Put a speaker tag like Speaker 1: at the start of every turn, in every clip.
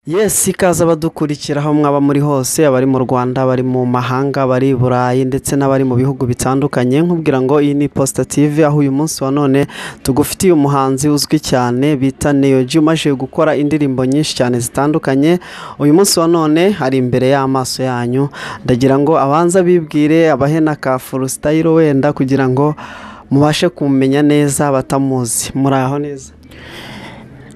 Speaker 1: Yes, ikaze abadukurikira aho mwaba muri hose, abari mu Rwanda, abari mu mahanga, abari i Burayi ndetse n'abari mu bihugu bitandukanye. Nkubwira ngo iyi ni Posta TV, aho uyu munsi wa none tugufitiye umuhanzi uzwi cyane bita Neo G, umaze gukora indirimbo nyinshi cyane zitandukanye. Uyu munsi wa none ari imbere y'amaso yanyu, ndagira ngo abanze abibwire, abahe na ka freestyle wenda kugira ngo mubashe kumenya neza batamuzi. Muraho neza?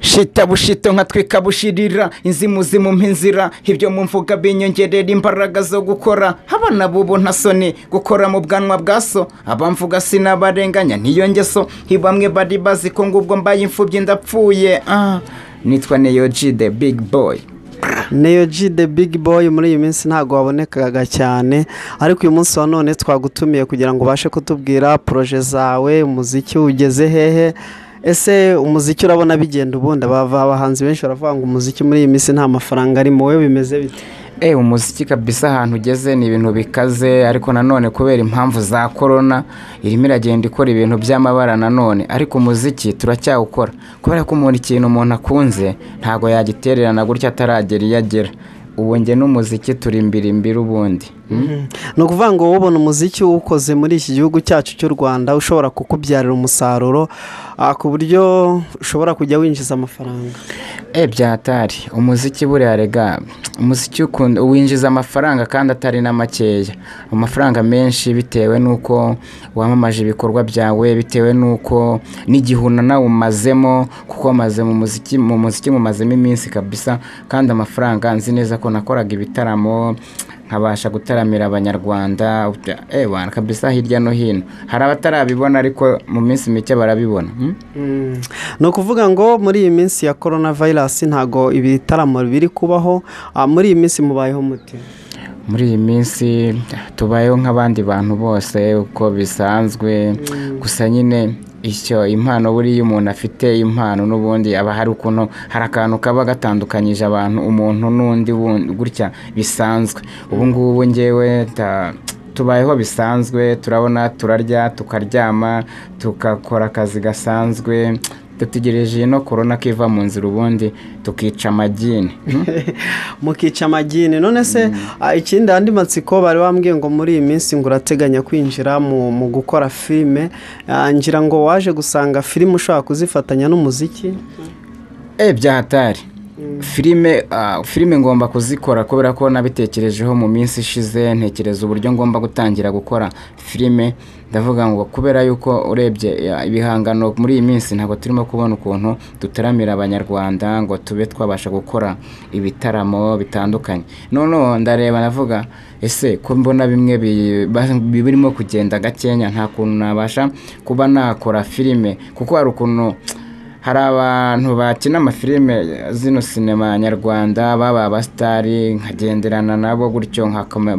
Speaker 2: Shita bushito nkatwika bushirira, inzimuzi mu mpinzira, ibyo mumvuga binyongerera imbaraga zo gukora. Abana bubu nta soni gukora mu bwanwa bwa so, abamvuga sinabarenganya niyo ngeso, bamwe bari bazi ko ngubwo mbaye imfubyi ndapfuye. Nitwa Neo G the big boy.
Speaker 1: Neo G the big boy, muri iyi minsi ntabwo wabonekaga cyane, ariko uyu munsi wa none twagutumiye kugira ngo ubashe kutubwira projet zawe, umuziki ugeze hehe. Ese umuziki urabona bigenda? Ubundi abahanzi benshi baravuga ngo umuziki muri iyi minsi nta mafaranga arimo, wowe bimeze bite?
Speaker 2: Umuziki kabisa ahantu ugeze ni ibintu bikaze, ariko nanone kubera impamvu za corona irimo iragenda ikora ibintu by'amabara nanone, ariko umuziki turacyawukora kubera ko umuntu ikintu umuntu akunze ntago yagitererana gutya ataragera iyo agera. Ubu njye n'umuziki turi imbiri imbiri ubundi.
Speaker 1: Ni ukuvuga ngo wowe ubona umuziki uwukoze muri iki gihugu cyacu cy'u Rwanda ushobora kukubyarira umusaruro, ku buryo ushobora kujya winjiza amafaranga?
Speaker 2: Byatari umuziki buriya rega, umuziki winjiza amafaranga kandi atari na makeya, amafaranga menshi bitewe n'uko wamamaje ibikorwa byawe, bitewe n'uko n'igihuna nawe umazemo, kuko maze mu muziki, mu muziki mumazemo iminsi kabisa, kandi amafaranga nzi neza ko nakoraga ibitaramo nkabasha gutaramira abanyarwanda, kabisa hirya no hino. Hari abatarabibona ariko mu minsi mike barabibona.
Speaker 1: Ni ukuvuga ngo muri iyi minsi ya coronavirus ntago ibitaramo biri kubaho, muri iyi minsi mubayeho mute?
Speaker 2: Muri iyi minsi tubayeho nk'abandi bantu bose uko bisanzwe, gusa nyine icyo impano buriya umuntu afite impano n'ubundi aba hari ukuntu hari akantu kaba gatandukanyije abantu umuntu n'undi gutya bisanzwe. Ubu ngubu njyewe tubayeho bisanzwe, turabona turarya tukaryama tukakora akazi gasanzwe, dutegereje no corona kiva mu nzira ubundi tukica amagini.
Speaker 1: Mukica amagini. None se ikindi andi matsiko bari bambwiye ngo muri iyi minsi ngo urateganya kwinjira mu gukora filime, ngira ngo waje gusanga filime ushobora kuzifatanya n'umuziki?
Speaker 2: Byahatari. Filime ngomba kuzikora kubera ko nabitekerejeho mu minsi ishize, ntekereza uburyo ngomba gutangira gukora filime. Ndavuga ngo kubera yuko urebye ibihangano muri iyi minsi ntabwo turimo kubona ukuntu dutaramira abanyarwanda ngo tube twabasha gukora ibitaramo bitandukanye. Noneho ndareba navuga ese ko mbona bimwe birimo kugenda gakenya, nta kuntu nabasha kuba nakora filime, kuko hari ukuntu hari abantu bakina amafilime zino sinema nyarwanda baba abasitari, nkagenderana nabo gutyo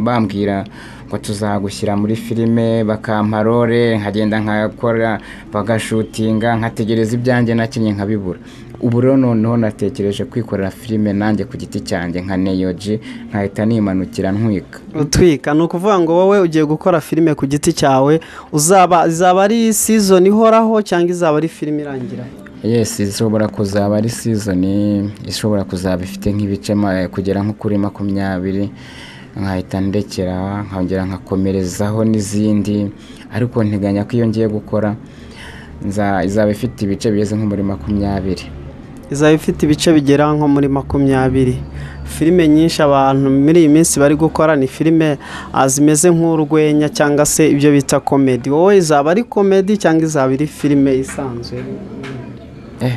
Speaker 2: bambwira ngo tuzagushyira muri filime, bakampa role nkagenda nkakora bagashutinga, nkategereza ibyanjye nakinye nkabibura. Ubu rero noneho natekereje kwikorera filime nanjye ku giti cyanjye nka Neo G, nkahita nimanukira ntwika.
Speaker 1: Utwika ni ukuvuga ngo wowe ugiye gukora filime ku giti cyawe, izaba ari season ihoraho cyangwa izaba ari filime irangira?
Speaker 2: Yes, ishobora kuzaba ari season ishobora kuzaba ifite nk'ibice kugera nko kuri 20, nkahita ndekera nkongera nkakomerezaho n'izindi, ariko nteganya ko iyo ngiye gukora izaba ifite ibice bigeze nko muri 20.
Speaker 1: Izaba ifite ibice bigera nko muri 20. Filime nyinshi abantu muri iyi minsi bari gukora ni filime zimeze nk'urwenya cyangwa se ibyo bita comedy. Wowe izaba ari comedy cyangwa izaba ari filime isanzwe?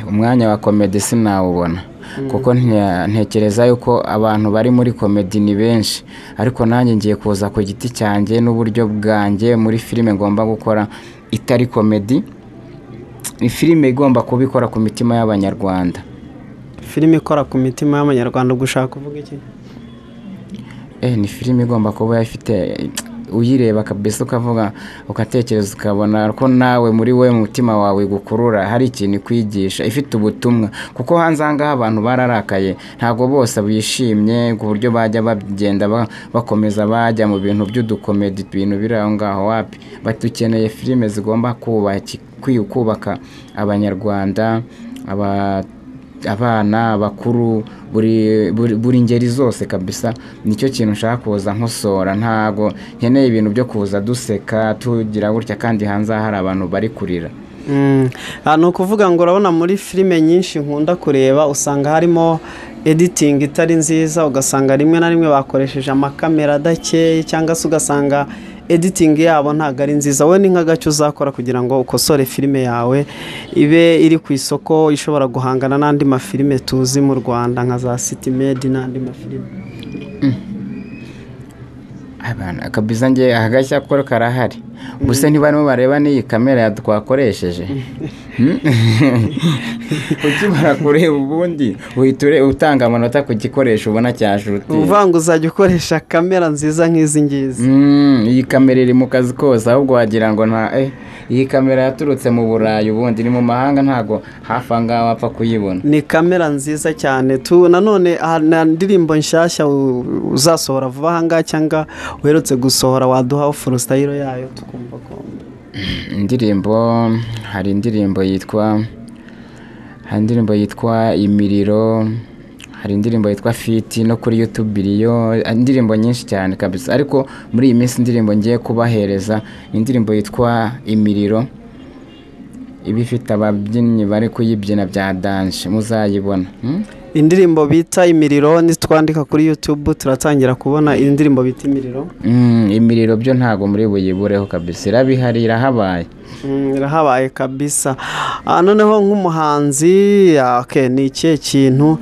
Speaker 2: Umwanya wa comedy sinawubona kuko ntekereza yuko abantu bari muri comedy ni benshi, ariko nanjye ngiye kuza ku giti cyanjye n'uburyo bwanjye muri filime ngomba gukora itari comedy, ni filime igomba kubikora ku mitima y'abanyarwanda.
Speaker 1: Filime ikora ku mitima y'abanyarwanda gushaka kuvuga iki?
Speaker 2: Ni filime igomba kuba ifite uyireba kabisa ukavuga ukatekereza ukabona ko nawe muri we mutima wawe gukurura hari ikintu kwigisha, ifite ubutumwa, kuko hanze aha ngaha abantu bararakaye, ntago bose bishimye ku buryo bajya bagenda bakomeza bajya mu bintu by'udukomedi, ibintu biri aho ngaho wapi. Batukeneye filime zigomba kubaka abanyarwanda, Abana bakuru, buri ngeri zose kabisa. Nicyo kintu nshaka kuza nkosora. Ntago nkeneye ibintu byo kuza duseka tugira gutya kandi hanze hari abantu bari kurira.
Speaker 1: Ni ukuvuga ngo urabona muri filime nyinshi nkunda kureba usanga harimo editing itari nziza, ugasanga rimwe na rimwe bakoresheje amakamera adakeye, cyangwa se ugasanga editing yabo ntabwo ari nziza. Wowe ni nk'agace uzakora kugira ngo ukosore filime yawe ibe iri ku isoko, ishobora guhangana n'andi mafilime tuzi mu Rwanda nka za City Maid n'andi mafilime.
Speaker 2: Abana kabisa nge agashya ko karahari. Ubuse ntibarimo bareba n'iyi kamera twakoresheje. Ukimara kureba ubundi uhita utanga amanota ku gikoresho ubona cyashuti.
Speaker 1: Uvuga ngo uzajya ukoresha kamera nziza nk'izi ngizi.
Speaker 2: Iyi kamera iri mu kazi kose, ahubwo wagira ngo nta iyi kamera yaturutse mu Burayi, ubundi ni mu mahanga, ntago hafi aha ngaha wapfa kuyibona.
Speaker 1: Ni kamera nziza cyane. Nanone na ndirimbo nshyashya uzasohora vuba aha ngaha cyangwa uherutse gusohora, waduha freestyle yayo tukumva ko
Speaker 2: indirimbo, hari indirimbo yitwa, hari indirimbo yitwa Imiriro, hari indirimbo yitwa Fiti, no kuri YouTube iriyo indirimbo nyinshi cyane kabisa. Ariko muri iyi minsi indirimbo ngiye kubahereza ni indirimbo yitwa Imiriro, iba ifite ababyinnyi bari kuyibyina bya dance, muzayibona.
Speaker 1: Indirimbo bita Imiriro nitwandika kuri YouTube turatangira kubona indirimbo bita Imiriro.
Speaker 2: Imiriro byo ntago muri buyibureho kabisa, irabihari, irahabaye.
Speaker 1: Irahabaye kabisa. Noneho nk'umuhanzi, okay, ni ikihe kintu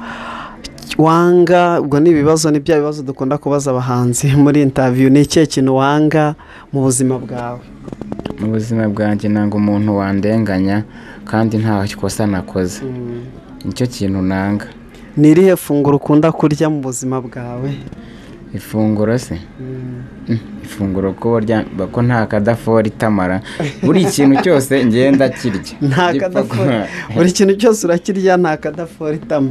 Speaker 1: wanga? Ubwo ni ibibazo, ni bya bibazo dukunda kubaza abahanzi muri interview. Ni ikihe kintu wanga mu buzima bwawe?
Speaker 2: Mu buzima bwanjye nanga umuntu wandenganya kandi nta kosa nakoze. Nicyo kintu nanga.
Speaker 1: Ni irihe funguro ukunda kurya mu buzima bwawe?
Speaker 2: Ifunguro se? Ifunguro ko rya ko nta kadafori itamara. Buri kintu cyose ngenda kirya.
Speaker 1: Nta kadafori. Buri kintu cyose urakirya nta kadafori itama.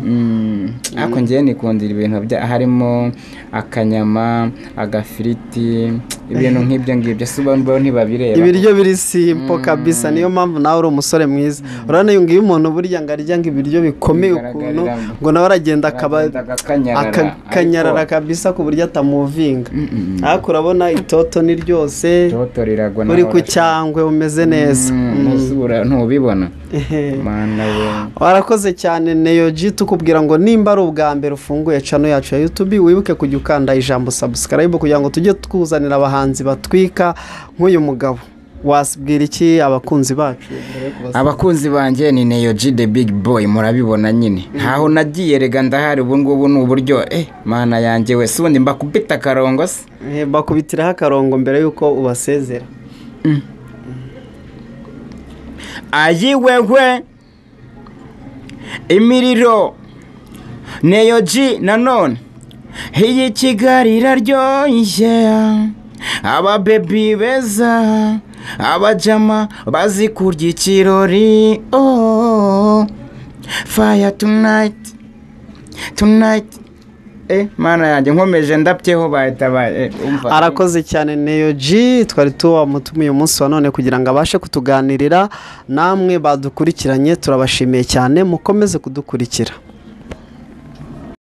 Speaker 2: Ariko ngiye nikundira ibintu bya harimo akanyama, agafiriti, ibintu nk'ibyo ngibyo se bo ntibabireba.
Speaker 1: Ibiryo biri simple kabisa, niyo mpamvu nawe uri umusore mwiza. Urabona iyo ngiyo umuntu burya ngo arya ngo ibiryo bikomeye ukuntu ngo nawe aragenda akaba akakanyarara kabisa ku buryo atamuvinga. Ariko urabona itoto ni ryose,
Speaker 2: itoto riragwa
Speaker 1: uri ku cyangwe umeze neza.
Speaker 2: Ntuzura ntubibona. Mana we.
Speaker 1: Warakoze cyane Neo G, tukubwira ngo nimba ari ubwa mbere ufunguye channel yacu ya YouTube wibuke kujya ukanda ijambo subscribe kugira ngo tujye tukuzanira abahanzi batwika nk'uyu mugabo. Wasibwira iki abakunzi bacu?
Speaker 2: Abakunzi banjye ni Neo G the big boy, murabibona nyine. Ntaho nagiye rega ndahari ubu ngubu ni uburyo mana yanjye we, sundi mbakubita akarongo se.
Speaker 1: Bakubitiraho akarongo mbere yuko ubasezera.
Speaker 2: Ayiwewe Imiriro Neo G nanone iyi Kigali iraryoshye, aba baby beza, abajama bazi kurya ikirori. Oh, fire tonight tonight. Mana yanjye nkomeje ndapyeho bahita umva.
Speaker 1: Arakoze cyane Neo G, twari tuwamutumiye umunsi wa none kugira ngo abashe kutuganirira. Namwe badukurikiranye turabashimiye cyane, mukomeze kudukurikira.